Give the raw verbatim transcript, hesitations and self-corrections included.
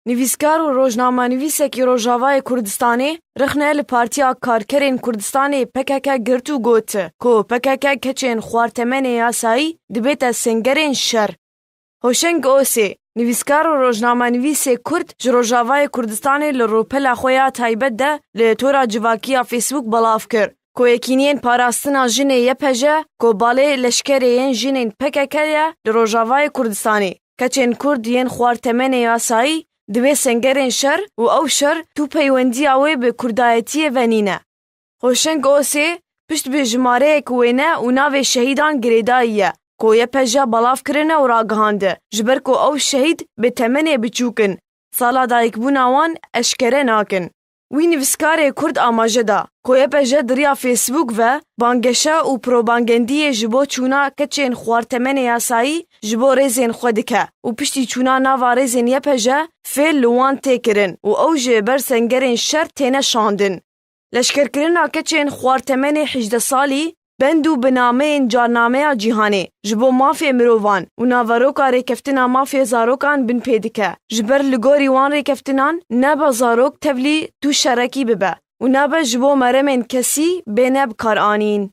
Nivîskar û rojnamenivîsekî Rojavayê Kurdistanê rexne li Partiya Karkerên Kurdistanê P K K girt û got ku P K K keçên xwartemenê yasayî dibête sengerên şer. Hoşeng Osê, nivîskar û rojnamenivîsê Kurd ji Rojavayê Kurdistanê li rûpela xwe ya taybet de li tora civakî ya Facebook belav kir ku Yekîniyên Parastina Jinê Y P J ku balê leşkerê yên jinên P K K ye li Rojavayê Kurdistanê, keçên Kurd yên xwartemenê yasayî dibê sengerên şer û ew şer tu peywendiya wê bi kurdayetiyê ve nîne. Hoşeng Osê pişt bi jimareyek wêne û navê şehîdan girêdayî ye ku Y P J belav kirine û ragihande, ji ber ku ew şehîd bi temenê biçûk in, sala dayikbûna wan eşkere nakin. Wî nivîskarê Kurd amaje da ku Y P J di riya Facebook ve bangeşe û propagendiyê ji bo çûna keçên xwartemenê yasayî ji bo rêzên xwe dike û piştî çûna nava rêzên Y P J fêl li wan tê kirin û ew ji ber sengerên şer têne şandin. Leşkerkirina keçên xwartemenê hejdeh salî bend û bi nameyên carnameya cîhanê ji bo mafê mirovan û naveroka rêkeftina mafê zarokan binpê dike. Ji ber li gorî wan rêkeftinan nebe zarok tevlî tu şerekî bibe û nebe ji bo meremên kesî bêne bikaranîn.